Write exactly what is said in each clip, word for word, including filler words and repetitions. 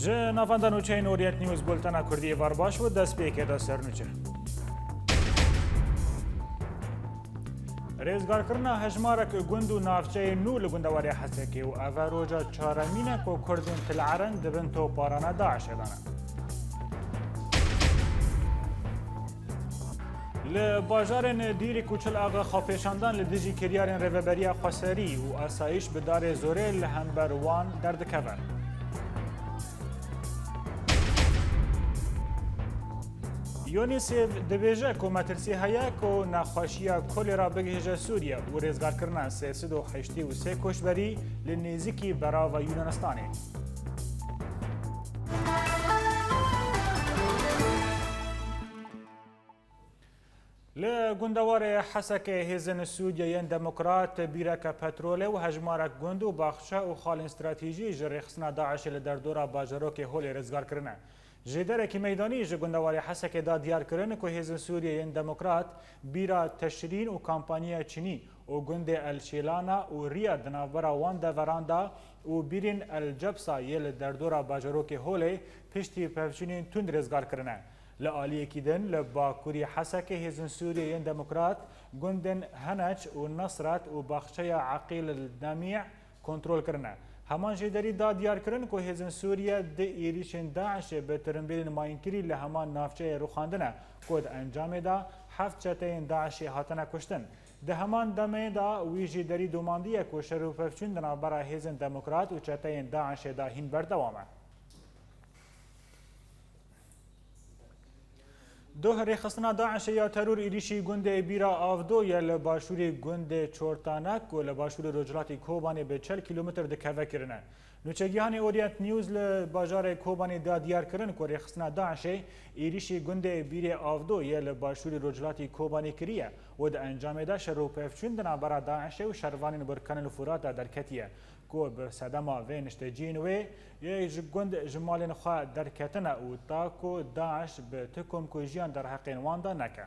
Ji navenda nûçeyên Orient News, bultena Kurdî êvar baş û destpêkê de sernûçe. Rêzgarkirina hejmarek gund û navçeyên nû li gundewarê Hesekê û ev e roja çaremîn e ku Kurdên Til Eren di bin toparana DAIŞê de ne. Li bajarên Dîrîk û Çil Axa xwepêşandan li dijî kiryarên Rêveberiya Xweserî û asayîş bi darê zorê li hember wan derdikeve. UNICEF dibêje ku metirsî heye ku nexweşiya kolera bigihêje Sûriye û rêzgarkirina sê sed û heştê û sê koçberî li nêzîkî berava Yunanistanê. Li gundewarê Hesekê hêzên Sûriye yên Demokrat bîreke petrolê û hejmarek gund û baxçe û xalên stratejî ji rêxistina DAIŞê li derdora bajarokê Holê rêzgar kirine. Jêderekî meydanî ji gundewarê Hesekê da diyar kirin ku hêzên Sûriye yên Demokrat bîra teşrîn û kampanya çinî û gundê El Şêlana û Riya di navbera wan deveran de û bîrên El Cebsa yê li derdora bajarokê Holê piştî pevçûnên tund rêzgar kirine. Li aliyekî din, li bakurî Hesekê hêzên Sûriye yên Demokrat gundên Heneç û Nesret û baxçeya Eqîl el Demî kontrol kirine. Heman jêderî da diyar kirin ku hêzên Sûriye di êrîşên DAIŞê bi tirimbêlên mayînkirî li heman navçeyê rûxandine ku di encamê de heft çeteyên DAIŞê hatine kuştin. Di heman demê de wî jêderî domandiye ku şer û pevçûn di navbera hêzên Demokrat û çeteyên DAIŞê de hîn berdewam e. Doh rêxistina DAIŞê ya teror êrîşî gundê Bîra Avdo ye li başûrê gundê Çortanek ku li başûrê rojhilatî Kobanê bi çel kîlometr dikeve kirine. Nûçegihanê Orient News li bajarê Kobanê da diyar kirin ku rêxistina DAIŞê êrîşî gundê Bîrê Avdo ye li başûrê rojhilatî Kobanê kiriye û di encamê de şer û pevçûn di navbera DAIŞê û şervanên Burkan el Furat de derketiye. Ku bi sedema vê nişteciyên wê yê ji gund ji malên xwe derketine û ta ku DAIŞ bi tu komkujiyan derheqên wan de neke.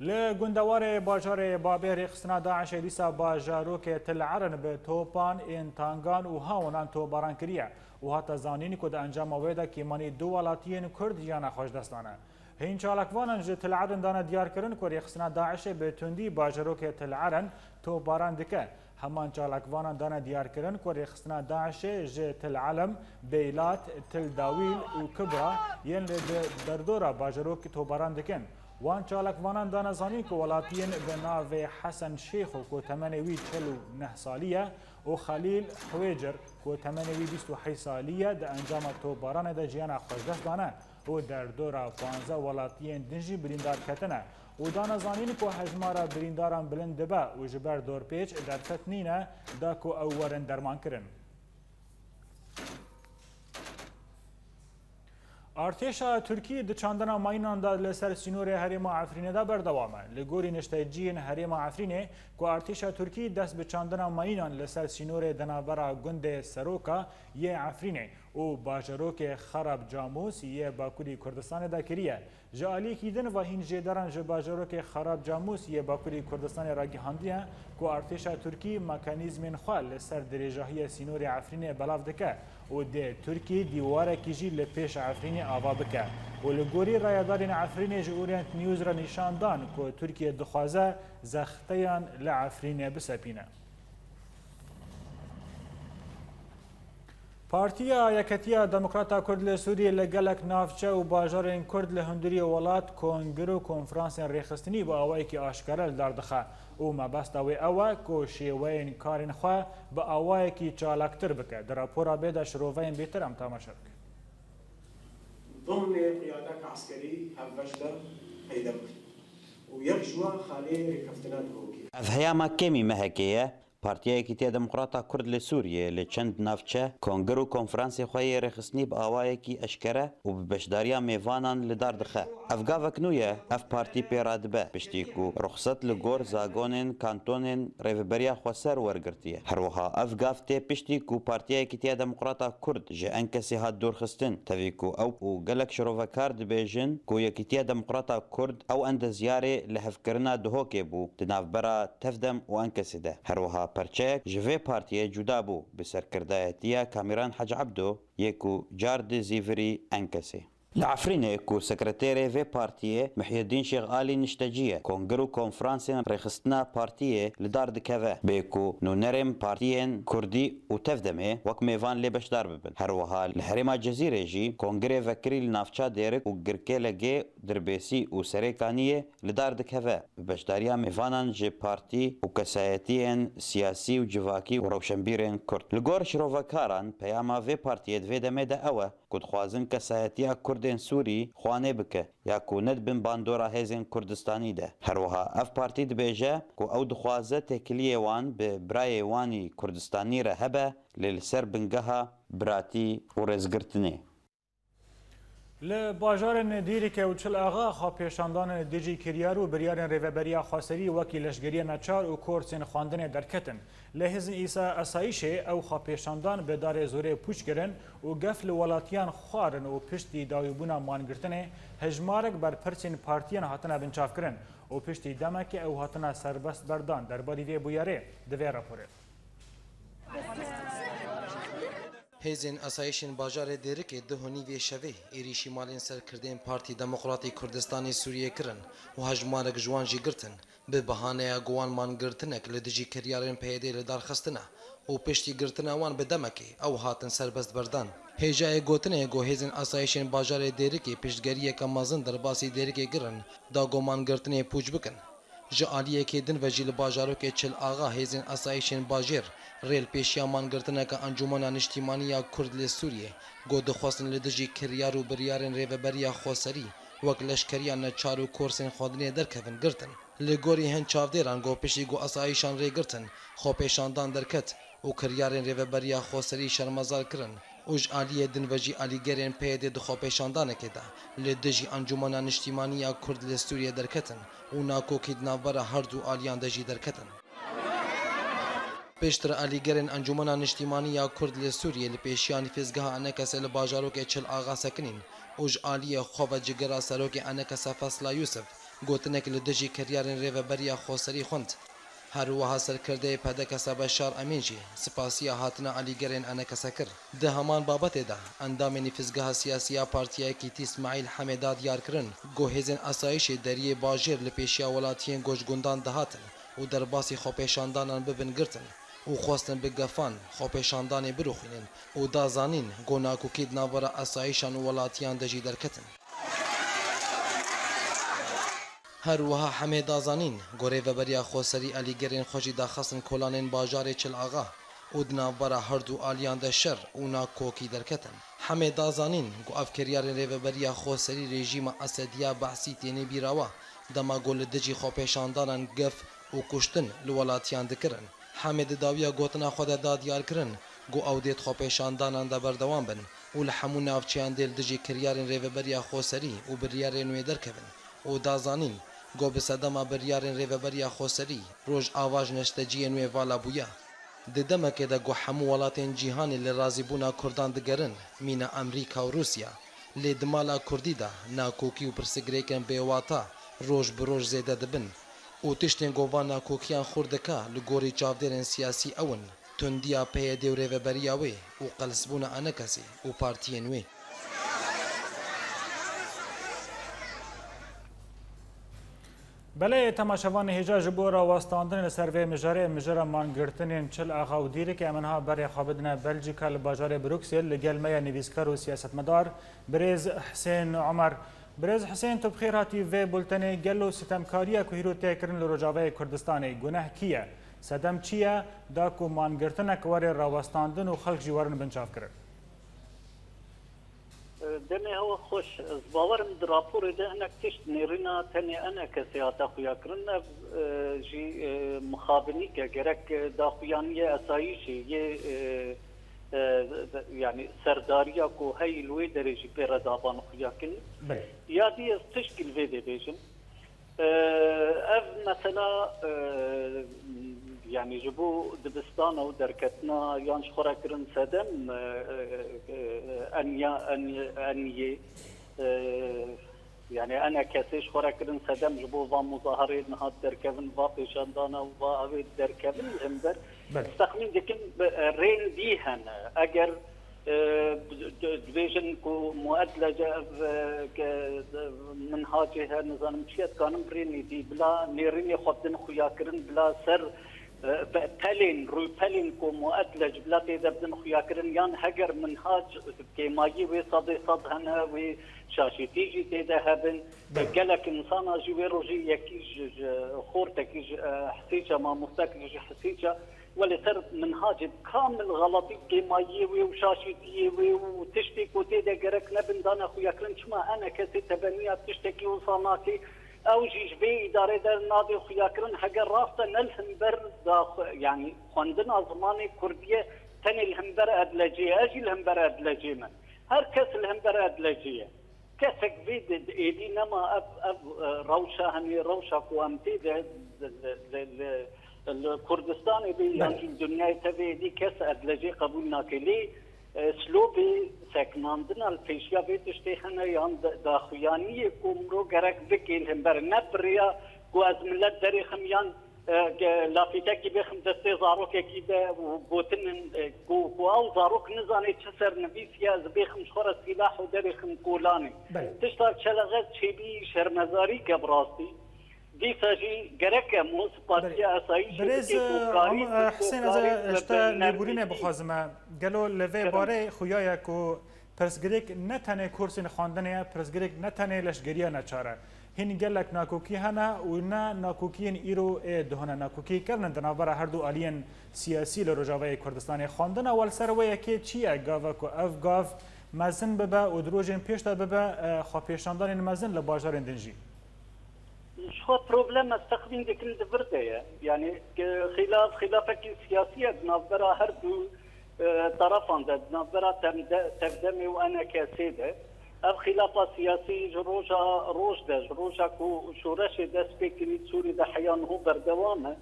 Li gundewarê bajarê Babê rêxistina DAIŞê dîsa bajarokê Til Erin bi topan ên tangan û hawinan topbaran kiriye û hate zanîn ku di encama wê de kêmanî du welatiyên Kurd jiyana xwe ji dest dane. Hîn çalakvanan ji Til Erin dane diyarkirin ku rêxistina DAIŞê bi tundî bajarokê Til Erin topbaran dike. Heman çalakvanan dane diyarkirin ku rêxistina DAIŞê ji Til Elim, Beylat, Til Dawîl û Kibra yên li di derdora bajarokê topbaran dikin. Wan çalakvanan dane zanîn ku welatiyên bi navê Hesen Şêxo ku temenê wî çil û neh salî ye û Xelîl Hwêcir ku temenê wî bîst û heyş salî ye di encama topbaranê de jiyana xwe ji dest dane. û derdora panzdeh welatiyên din jî birîndar ketine û dane zanîn ku hejmara birîndaran bilind dibe û ji ber dorpêç derfet nîne da ku ew werin dermankirin. Artêşa Tirkî di çandina mayînan de li ser sînorê herêma Efrînê de berdewam e. Li gorî nişteciyên herêma Efrînê ku artêşa Tirkî dest bi çandina mayînan li ser sînorê di navbera gundê Seroka yê Efrînê û bajarokê Xerab Camûs yê Bakurî Kurdistanê de kiriye. Ji aliyekî din ve hîn jêderan ji bajarokê Xerab Camûs yê Bakurî Kurdistanê ragihandiye ku artêşa Tirkî mekanîzmên xwe li ser dirêjahiyê sînorê Efrînê belav dike û dê Tirkî dîwarekî jî li pêş Efrînê ava bike û li gorî rayedarên Efrînê ji Orient News re nîşan dan ku Tirkiye dixwaze zexteyan li Efrînê bisepîne. Partiya Yeketiya Demokrata Kurd li Sûriyê li gelek navçe û bajarên Kurd li hundirî welat kongir û konferansên rêxistinî bi awayekî aşkere li dar dixe û mebesta wê ew e ku şêweyên karên xwe bi awayekî çalaktir bike. Di rapora bê de şiroveyên bêtir em temaşe bikin. ضمن قیادت عسکری هفت هجده پیدا کرد و یک جوان خانهٔ رکفتنه دروکی. Ev heyama kêmî mehekê ye. Partiya Yekîtiya Demokrata Kurd li Sûriyê li çend navçe kongir û konferansê xwe yê rêxistinî bi awayekî eşkere û bi beşdariya mêvanan li dar dixe. Ev gavek nû ye, ev partî pê radibe, piştî ku ruxset li gor zagonên kantonên Rêveberiya Xweser wergirtiye. Her wiha ev gav tê piştî ku Partiya Yekîtiya Demokrata Kurd ji Enkesê hat dûrxistin, tevî ku ew û gelek şirovekar dibêjin ku Yekîtiya Demokrata Kurd ew endezyarê lihevkirina Duhokê bû di navbera Tevdem û Enkesê de. Her wiha perçeyek ji vê partiyê cuda bû bi serkirdayetiya Kamîran Hec Ebdo yê ku car di zîvirî Enkesê. Li Efrînê ku sekreterê vê partiyê Mihyedîn Şêx Alî niştecî ye, kongir û konferansên rêxistina partiyê li dar dikeve, bê ku nûnerên partiyên Kurdî û Tevdemê wek mêvan lê beşdar bibin. Her wiha li herêma Cezîrê jî kongirê vekirî li navça Dêrik û Girkêlegê, Dirbêsî û Serêkaniyê li dar dikeve, bi beşdariya mêvanan ji partî û kesayetiyên siyasî û civakî û rewşenbîrên Kurd. Li gor şirovekaran, peyama vê partiyê di vê demê de ew e ku dixwazin kesayetiya Kurdên Sûrî xwanê bike ya ku nedibin bandora hêzên Kurdistanî de. Her wiha ev partî dibêje ku ew dixwaze têkiliyê wan bi birayê wan î Kurdistanî re hebe, lê li ser bingeha biratî û rêzgirtinê. Li bajarên Dîrike û Çil Axa xwepêşandan dijî kiryar û biryarên Rêveberiya Xweserî wekî leşgeriya neçar û korsên xwendinê derketin. Li hêzên îsa esayîşê ew xwepêşandan bi darê zorê pûç kirin û gef li welatiyan xwarin û piştî dawîbûna mangirtinê hejmarek berpirsên partiyan hatine binçavkirin û piştî demekê ew hatine serbest berdan. Derbarî vê bûyerê di vê raporê. Hêzên asayişên bajarê Dêrikê duh û nîvê şevê êrîşî malên serkirdên Partî Demokratî Kurdistanê Sûriyê kirin û hejmarek ji wan jî girtin, bi bahaneya ku wan mangirtinek li dijî kiryarên P Y D'ê li dar xistine û piştî girtina wan bi demekê ew hatin serbest berdan. Hêjayê gotinê ku hêzên asayişên bajarê Dêrikê piştgeriyeke mezin derbasî Dêrikê kirin, da ku mangirtinê pûç bikin. Ji aliyekê din ve jî li bajarokê Çil Axa hêzên asayişên bajêr rê li pêşiya mangirtineke Encûmena Niştîmanî ya Kurd li Sûriyê, ku dixwestin li dijî kiryar û biryarên Rêveberiya Xweserî wek leşkeriya neçar û korsên xwendinê derkevin, girtin. Li gorî hin çavdêran, ku piştî ku asayişan rê girtin, xwepêşandan derket û kiryarên Rêveberiya Xweserî şermezar kirin, û ji aliyê din ve jî alîgerên P Y D'ê di xwepêşandanekê de li dijî Encûmena Niştîmanî ya Kurd li Sûriyê derketin û nakokî di navbera her du aliyan de jî derketin. Piştre alîgerên Encûmena Niştîmanî ya Kurd li Sûriyê li pêşiya nîfîzgeha Enekesê li bajarokê Çil Axa sekinîn û ji aliyê xwe ve cigera serokê Enekese Fesla Yûsif gotinek li dijî kiryarên Rêveberiya Xweserî xwend. Her wiha serkirdeyê P D K'ê Beşar Emîn jî spasiya hatina alîgerên Enekese kir. Di heman babetê de, endamê nîfîzgeha siyasî ya Partiya Yekîtî Îsmaîl Hemê da diyar kirin ku hêzên asayişê deriyê bajêr li pêşiya welatiyên ku ji gundan dihatin û derbasî xwepêşandanan bibin girtin û xwestin bi gefan xwepêşandanê birûxînin û da zanîn ku nakokî di navbera asayişan û welatiyan de jî derketin. Her wiha Hemê da zanîn ku Rêveberiya Xweserî alîgerên xwe jî daxistin kolanên bajarê Çil Axa û di navbera her du aliyan de şer û nakokî derketin. Hemê da zanîn ku ev kiryarên Rêveberiya Xweserî rejîma Esediya Behsî têne bîra we, dema ku li dijî xwepêşandanan gef û kuştin li welatiyan dikirin. Hemê di dawiya gotina xwe de da diyar kirin ku ew dê di xwepêşandanan de berdewam bin û li hemû navçeyan dê li dijî kiryarên Rêveberiya Xweserî û biryarên wê derkevin û da zanîn ku bi sedema biryarên Rêveberiya Xweserî Rojava ji neşteciyên wê vala bûye. Di demekê de ku hemû welatên cîhanê li razîbûna Kurdan digerin, mîna Amerîka û Rûsya, lê di mala Kurdî de nakokî û pirsgirêkên bêwata roj bi roj zêde dibin û tiştên ku van nakokiyan xurt dike li gorî çavdêrên siyasî ew in, tundiya P Y D û rêveberiya wê û qelsbûna Enekesê û partiyên wê. Belê, temaşevanê hêja, ji bo rawestandinê li ser vê mijarê, mijara mangirtinên Çil Axa û Dîrikê, em niha berê xwe bidine Belcîka, li bajarê Bruksêl, li gel me ye nivîskar û siyasetmedar birêz Hisên Omer. Birêz Hisên, tu bi xêr hatî vê bultenê. Gelo sitemkariya ku hîro tê kirin li Rojavayê Kurdistanê, guneh kî ye? Sedem çi ye, da ku mangirtinek were rawestandin û xelk jî werin binçavkirin? E, Demê hewa xweş. Ez bawerim di raporê de hinek tişt nêrîna tenê enekesê hate xuyakirin. Ev e, jî e, mixabinîk e. Gerek e, daxuyaniyê esayîşê yê e, e, de- yanî serdariya ku heyî li wê derê jî pê re daban xuyakirin. Belê. Ya dî ez tişkî li vê dê bêjim. E, ev mesela e, yanî ji bo dibistana û derketina yan ji xwe re kirin sedem e, e, e, enya, en-, eniyê e, yanî enekesê ji xwe re kirin sedem ji bo van muzaherê niha derkevin, va pêşandana û va evê derkevin li hember. Belê. Texmîn dikim bi- e, rên dî hene. Eger e, d- d- dibêjin ku muedlece ev e, ke- minhacê he nizanim çi ye, dikanim rênê dî bila nêrînê xwe bidin xuyakirin, bila ser e, pe- pelên, rûypelên ku muedlec bila tê de bidin xuyakirin, yan heger minhac kêmayî wê sedê sed hene, wê şaşîtî jî tê de hebin. Belê. Gelek insana jî wê rojê yekî ji, ji xortekî ji e, Hesîça, mamostekî ji Hesîça, welê ser minhacê kamil xeletî kêmayiyê wê û şaşîtiyê wê û tiştê ku tê de gerek nebin dane xuyakirin. Çima enekesê tebeniya tiştekî wisa nake? Ew jî ji vê îdarê de nade xuyakirin. Heger rast e ne li hember da xwe- yanî xwendina zimanê kurdî ye, tenê li hember edlecê ye. Ez jî li hember edlecê me. Her kes li hember edlecê ye. Kesek vê di, di êdî nema ev, ev e, rewşa hemî rewşa ku em tê de li, li, li, li Kurdistanê bê yan Belê. jî li dinyayê tevê êdî kes edlecê qebûl nake. Lê e, slopê sekinandina li pêşiya vê tiştê hene yan da- daxuyaniyê ku miro gerek bike li hember ne bi rêya ku ez milet derêxim yan e, ke lafîtekî bêxim destê zarokekî de û gotinin e, ku, ku ew zarok nizane çi ser nivîsiye, ez bêxim ji xwe re sîlah û derêxim kolanê. Belê. Tişta çelexe çêbî şermezarîk e bi rastî. Dîsa jî gerek e mû spasiya Belê. esayîşê Birêz bike ku e, karî Am- e, ku Husên, ez karî e, ji te lêborînê bixwazim e. Gelo li vê Kerem. barê xuya ye ku pirsgirêk ne tenê kursên xwendinê ye, pirsgirêk ne tenê leşgeriya neçar e. Hîn gelek nakokî hene û ne nakokiyên îro ê duhine nakokî kirine di navbera her du aliyên siyasî li Rojavayê Kurdistanê. Xwendina we li ser wê yekê çi ye? Gava ku ev gav mezin bibe û di rojên pêş de bibe, e, xwepêşandanên mezin li bajarên din jî? Ji xwe problem ez texmîn dikim di vir de ye. Yanî, e, xîlaf, xîlafekî siyasî ye di navbera her du e, tarafan de, di navbera temde, tevdemê û enekesê de. Ev xîlafa siyasî ji roja roj de, ji roja ku şoreşê dest pê kirî Sûrî de heya niho berdewam e.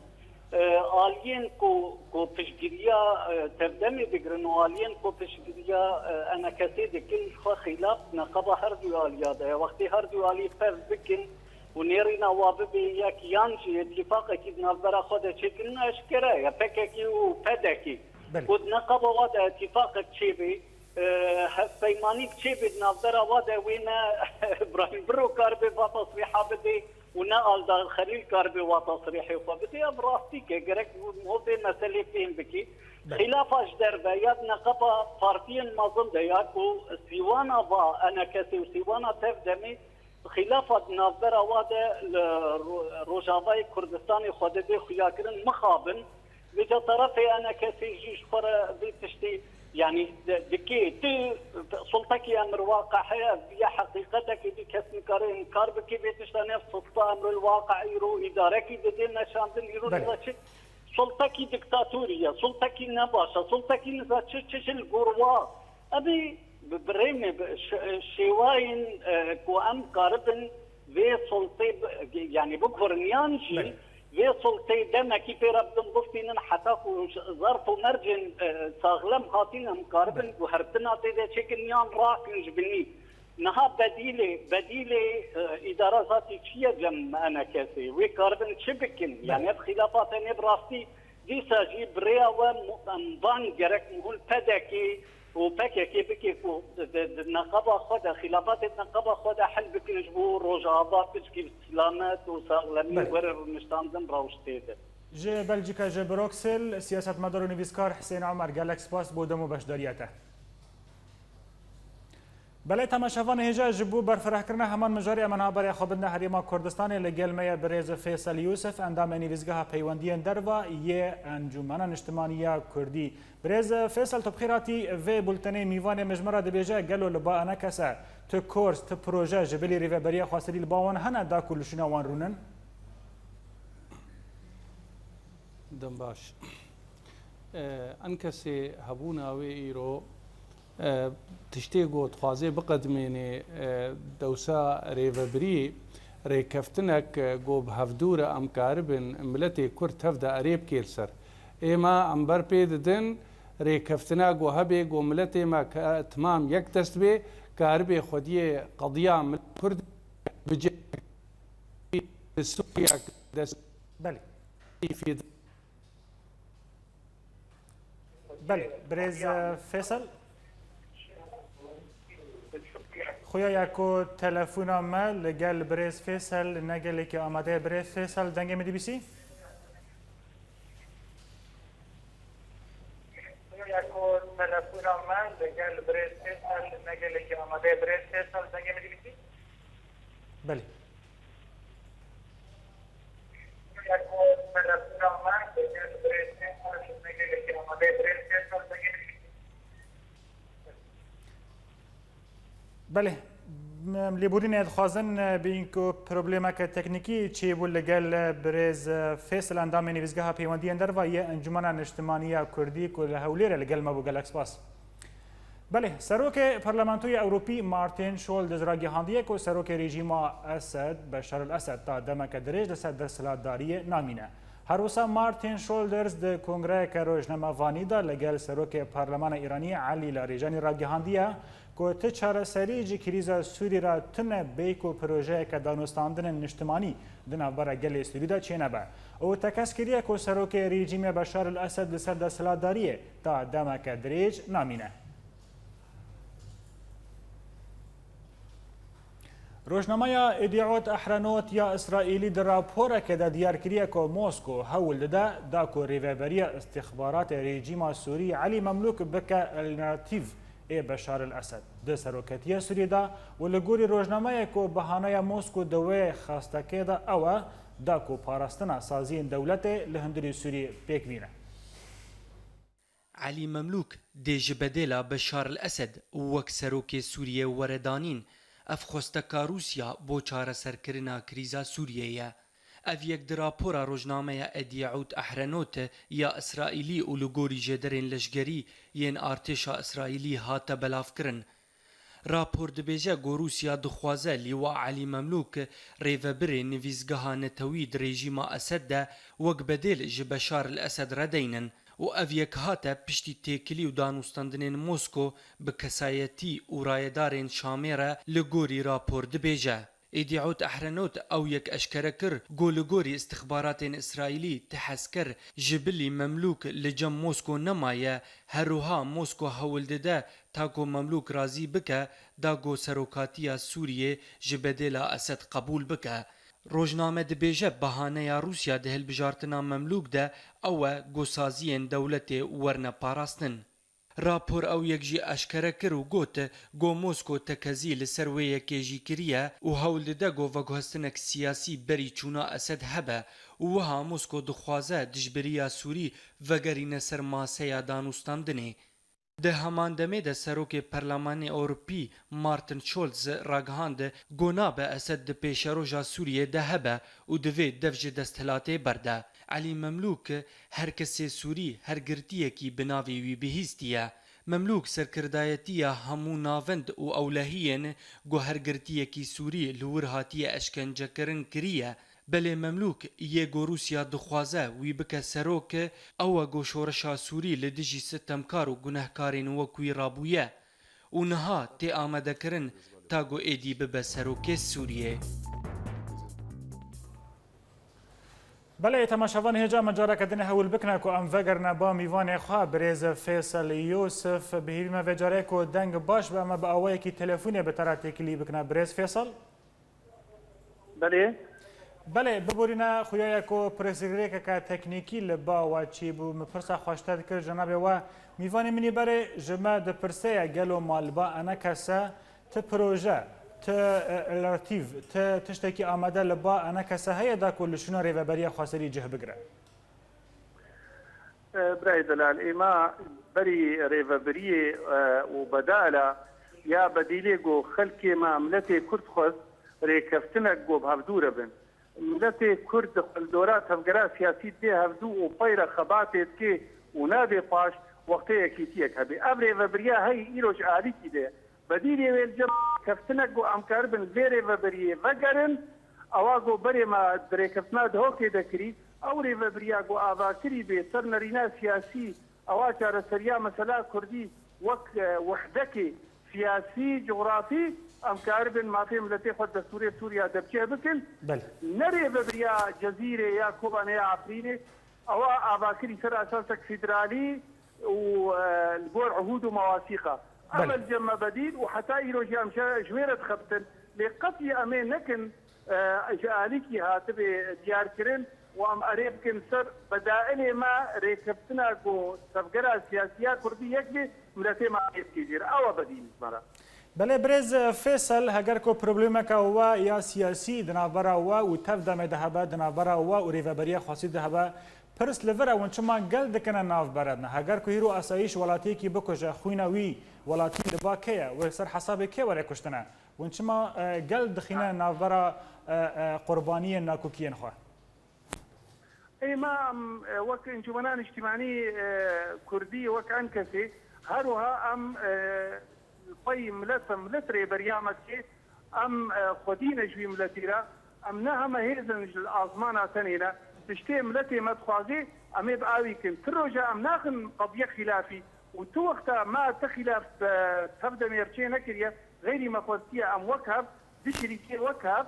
E, aliyên ku, ku piştgiriya e, tevdemê digirin û aliyên ku piştgiriya e, enekesê dikin, ji xwe xîlaf neqeba her du aliya de ye. Wextê her du alî ferz bikin û nêrîna wa bibe yek yan jî îtîfaqekî di navbera xwe de çêkirin, eşkere ye. P K K û P D K. Belê. Ku di neqeba wa de îtîfaqek çêbê, e, hevpeymanîk çêbê di navbera wa de wê ne Îbrahîm Biro karibe va tesrîha bidê û ne Aldar Xelîl karibe wa tesrîhê xwe bidê. Ev rastîk e, gerek ho vê meselê fêm bikî. Belê. Xîlafa ji derve ya di neqeba partiyên mezin de ya ku sîwana va enekesê û sîwana tevdemê Xîlafa di navbera wa de li Ro-, Rojavayê Kurdistanê xwe didê xuyakirin mixabin. Vêca terefê enekesê jî ji xwe re vê tiştê, yanî di-, dikê tu sultekî emir waqe heye, ev ya heqîqetekê dî kes nikare inkar bike vê tişta ne sulta emrul waqe îro îdarekî didê meşandin îro Belê. niza çi sultekî diktatorî ye, sultekî nebaş e, sultekî niza çi çi ji li gor wa. Ebî bi, bi rê me bi, ş-, şêwayên e, ku em karibin vê sultê bi, yanî bikurin yan jî Belê. vê sultê demekî pê re bidin bistînin heta ku ş-, zerf û mercên e, saxlem hatîn em karibin Belê. guhertina tê de çêkin yan rakin ji binî. Niha bedîlê, bedîlê e, îdara zatî çi ye cem enekesê? Wê karibin çi bikin? Belê. Yanî ev xîlafa tenê bi rastî dîsa jî bi rêya we mu-, em van gerek mihûl P D K û P K K bike ku di, di neqeba xwe de, xîlafatê di neqeba xwe de hel bikin ji bo Rojava pişkî bi silamet û saxlemî Belê. were rûniştandin rewştê de. Ji Belcîka, ji Bruksel, siyasetmedar û nivîskar Husên Omer, gelek spas bo dem û beşdariya te. Belê temaşevanê hêja, ji bo berfirehkirina heman mijarê em niha beriya xwe bidine Herêma Kurdistanê. Li gel me ye birêz Fêsel Yûsif, endamê Nivîzgeha Peywendiyên Derva yê Encûmena Niştimaniya Kurdî. Birêz Fêsel, tu bi xêr hatî vê bultenê. Mîvanê min ji me re dibêje, gelo li ba enekese tu kors, tu proje ji bilî rêveberiya xwesirî li ba wan hene da ku li şûna wan rûnin? Dem baş. E, enkesê hebûna wê îro, e, tiştê ku dixwaze biqedimênê, e, dewsa rêvebirî, rêkeftinek, e, ku bi hevdû re em karibin miletê Kurd tev de erê bikê li ser. Êma em ber pê didin, rêkeftina ku hebe ku miletê me ke-, timam yek dest bê, karibê xwediyê qediya milet Kurd bi cih li Sûriya dest Belê. Belê, birêz, e, Fêsel. Xuya ya ku telefona me li gel birêz Fêsel ne gelekî amade ye. Birêz Fêsel, dengê min dibîsî? Xuya ya ku telefona me li gel birêz Fêsel ne gelekî amade ye. Birêz Fêsel, dengê min dibîsî? Belê. Belê. Em lêborînê dixwazin, e, bîn ku problemeke teknîkî çêbû li gel, e, birêz, e, Fêsel, endamê Nivîzgeha Peywendiyên Derva yê Encûmena Niştimaniya Kurdî ku li Hewlêrê li gel me bû. Gelek spas. Belê, Serokê Parlamentoya Ewropî Martin Schulz ragihandiye ku serokê rejîma Esed, Beşar el-Esed, ta demeke dirêj li ser desthilatdariyê namîne. Her wisa Martin Schulz di kongreyeke rojnamevanî de li gel serokê Parlemana Îranî Elî Larîjanî ragihandiye ku ti çareserî ji krîza Sûrî re tune bê ku projeyeke danûstandinên niştimanî di navbera gelê Sûrî de çênebe. Û tekez kiriye ku serokê rejîmê Beşar el-Esed li ser desthilatdariyê ta demeke dirêj namîne. Rojnameya Ediot Ahronot ya Îsraîlî di raporeke de diyar kiriye ku Mosko hewl dide da ku rêveberiya îstixbaratê rejîma Sûrî Elî Memlûk bike alternatîv ê Beşar el-Esed. Di seroketiya Sûrî de û li gorî rojnameyê ku bahaneya Mosko di wê xestekê de ew e da ku parastina saziyên dewletê li hundirê Sûrî pêk bîne. Elî Memlûk dê ji bedêla Beşar el-Esed wek serokê Sûriyê were danîn, ev xwesteka Rûsya bo çareserkirina krîza Sûriyê ye. Ev yek di rapora rojnameya Ediot Ahronot ya Îsraîlî û li gorî jêderên leşgerî yên artêşa Îsraîlî hate belavkirin. Rapor dibêje ku Rûsya dixwaze Lîwa Elî Memlûk, rêvebirê nivîzgeha netewî di rejîma Esed de, wek bedêl ji Beşar el-Esed re deynin û ev yek hate piştî têkilî û danûstandinên Mosko bi kesayetî û rayedarên Şamê re, li gorî rapor dibêje. Ediot Ahronot ew yek eşkere kir ku li gorî îstixbaratên Îsraîlî ti esker ji bilî Memlûk li cem Mosko nemaye, her wiha Mosko hewl dide ta ku Memlûk razî bike da ku serokatiya Sûriyê ji bedêla Esed qebûl bike. Rojname dibêje bahaneya Rûsya di hilbijartina Memlûk de ew e ku saziyên dewletê werne parastin. Rapor ew yek jî eşkere kir û got ku Mosko tekezî li ser wê yekê jî kiriye û hewl dide ku veguhestinek siyasî berî çûna Esed hebe û wiha Mosko dixwaze dijberiya Sûrî vegerîne ser maseya danûstandinê. Di heman demê de Serokê Perlemanê Ewropî Martin Schulz ragihand ku nabe Esed di pêşeroja Sûriyê de hebe û divê dev ji desthilatê berde. Elî Memlûk, her kesê Sûrî, her girtiyekî bi navê wî bihîstiye. Memlûk serkirdayetiya hemû navend û ewlehiyên ku her girtiyekî Sûrî li wir hatiye eşkencekirin kiriye. Belê Memlûk yê ku Rûsya dixwaze wî bike serok, ew e ku şoreşa Sûrî li dijî sitemkar û gunehkarên wek wî rabûye û niha tê amadekirin ta ku êdî bibe serokê Sûriyê. Belê, temaşevanê hêja, me careke din hewl bikine ku em vegerine ba mîvanê xwe, birêz Fêsel Yûsif. Bi hêvî me vê carê ku deng baş be, em ê bi awayekî telefonê bi te re têkilî bikine. Birêz Fêsel? Belê. Belê, biborîne, xuya ye ku pirsgirêkeke teknîkî li ba we çêbû. Min pirsa xwe ji te dikir, cenabê we mîvanê min î berê ji me dipirse ye, gelo ma li ba enekese Ti proje, ti, e, alternatîf, ti tiştekî amade li ba enekese heye da ku li şûna rêveberiya xweserî cih bigire? E, birayê delal, ê me berî rêvebiriyê, e, û bedala ya bedîlê ku xelkê me, miletê Kurd xwest rêkeftinek ku bi hevdû re bin. Miletê Kurd di xwe li dora tevgera siyasî dê hevdû û peyre xebatê dikê û nadê paş wextê yekîtiyek hebe. Ev rêvebiriya heyî îro ji alîkî de ye. Bedîlê wê li cem keftinek ku em karibin vê rêvebiriyê vegerin, ewa ku berê me di rêkeftina Dihokê de kirî, ew rêvebiriya ku avakirî bê ser nerîna siyasî, ewa çareseriya mesela Kurdî wek, e, wehdekê siyasî, cografî, em karibin mafê miletê xwe destûrê Sûriya de bi cih bikin. Belê. Ne rêvebiriya Cezîrê ya Kobanê ya Efrînê, ewa avakirî ser esasek federalî û, e, li gor uhûd û mewasîqa. Belê. Ev el cem me bedîl û heta îro jî em ji, ji wê re dixebitin. Lê qetî em ê nekin, e, ji alîkî hatibê diyarkirin û em erê bikin ser bedailê me rêkeftina ku tevgera siyasî ya Kurdî yek bê, miletê me ê bikê jê re. Ew e bedîl ji me re. Belê birêz Fêsel, heger ku problemeke we ya siyasî di navbera we û tev demê de hebe, di navbera we û rêveberiya xwesî de hebe, pirs li vir e, hûn çima gel dikine navbera din? Heger ku hîro asayîş welatiyekî bikuje, xwîna wî welatî li ba kê ye? Wê li ser hesabê kê were kuştine? Hûn çima, e, gel dixîne navbera, e, e, qurbaniyên nakokiyên xwe? Ê me em, e, wek Encûmena Niştimanî, e, Kurdî, wek ENKSê, her wiha em, e, pey milet, milet rêberiya me dike, em, e, xwedî ne ji wî miletî re, em ne heme hêz in ji azmana tenê ne, tiştê miletê me dixwazê, em ê bi awî kin. Ti roja em naxin qediye xîlafî û tu wexta me ti xîlaf, e, tev demê re çê nekiriye, xeyrî me xwestiye em wek hev, du şirîkê wek hev,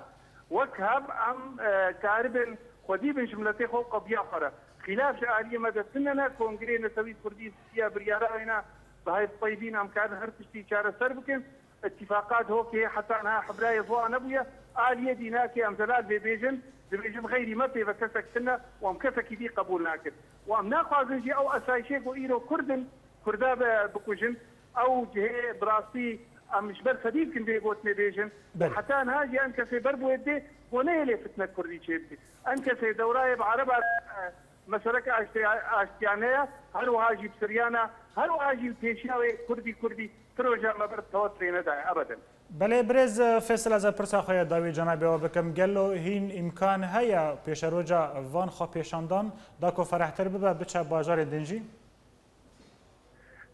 wek hev em, e, karibin xwedî bin ji miletê xwe û qediya xwe re. Xîlaf ji aliyê me de tune ne, Kongrê Netewî Kurdî Tirkiye biryara wêna bi hevpeyvîn em karin her tiştî çareser bikin. Îtîfaqa Dihokê heta niha hebrayê xwe nebûye. Aliyê dînakê em zelal vê bêjin, dibêjin xeyrî me pê ve kesek tune û em kesekî dî qebûl nakin. Û em naxwazin jî ew esayişê ku îro Kurd in, Kurda be bikujin, ew cihê bi rastî em ji ber xwedî dikin vê gotinê bêjin. Belê. Heta niha jî ENKSê ber bi wê dê ku nehêlê fitne Kurdî çêbike. ENKSê dewrayê bi Ereba, e, meseleke aştê-, aştiyane ye, her wiha jî bi Siryana, her wiha jî li pêşiya wê Kurdî, Kurdî, ti roja me ber tewet rê nedaye, ebeden. Belê, birêz Fêsel, ez ê pirsa xwe ya dawî cenabê we bikim. Gelo hîn îmkan heye pêşeroja van xwepêşandan da ku ferehtir bibe, biçe bajarê din jî?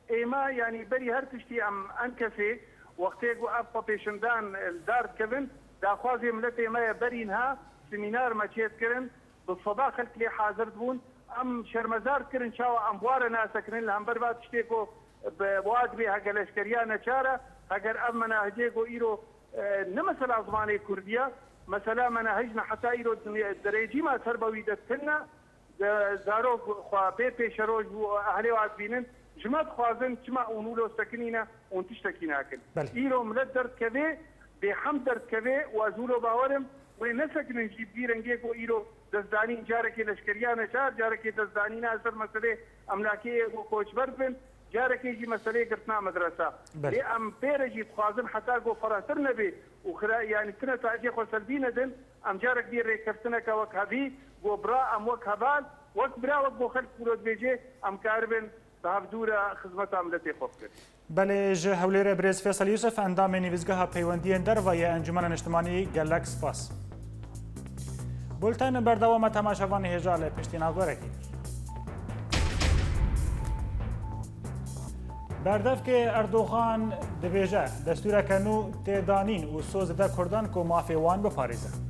Ê me, yanî berî her tiştî em ENKSê, wextê ku ev xwepêşandan li dar dikevin, daxwazê miletê me ye, berî niha semînar me çêdikirin, bi seda xelk lê hazir dibûn. Em şermezar dikirin çawa em bi wa re nasekinin, li hember va tiştê ku bi wa dibê hege leşkeriya neçar e, heger ev menahicê ku îro, e, ne mesela zimanê kurdî ye, mesela menahicna heta îro di-, di rejîma ser be wî de tune, de zarok xwe bê pêşeroj û ehlê wa dibînin, ji me dixwazin çima hûn wilo sekinîne, hûn tiştekî nakin. Belê. Îro milet derdikeve, bêhem derdikeve û ez wilo bawer im, wê nesekinin jî bi vî rengê ku îro destdanîn carekê leşkeriya neçar, carekê destdanîna ser meselê emlakê ê ku koçber bin, carekê jî meselê girtina medresa. Belê. Lê em pê re jî dixwazin heta ku ferehtir nebe û xira-, yanî ti netayicê xwe selbî nedin, em carek dî rêkeftineke wek hevî, ku bira em wek heval, wek bira, wek ku xelk wilo dibêje, em karibin bi hevdû re xizmeta miletê xwe bikin. Belê, ji Hewlêrê birêz Fêsel Yûsif, endamê Nivîzgeha Peywendiyên Derve yê Encûmena Niştimanî, gelek spas. Bulten berdewam e, temaşevanê hêja, lê piştî navberekî. Berdevkê Erdogan dibêje, destûreke nû tê danîn û soz dide Kurdan ku mafê wan biparêzin.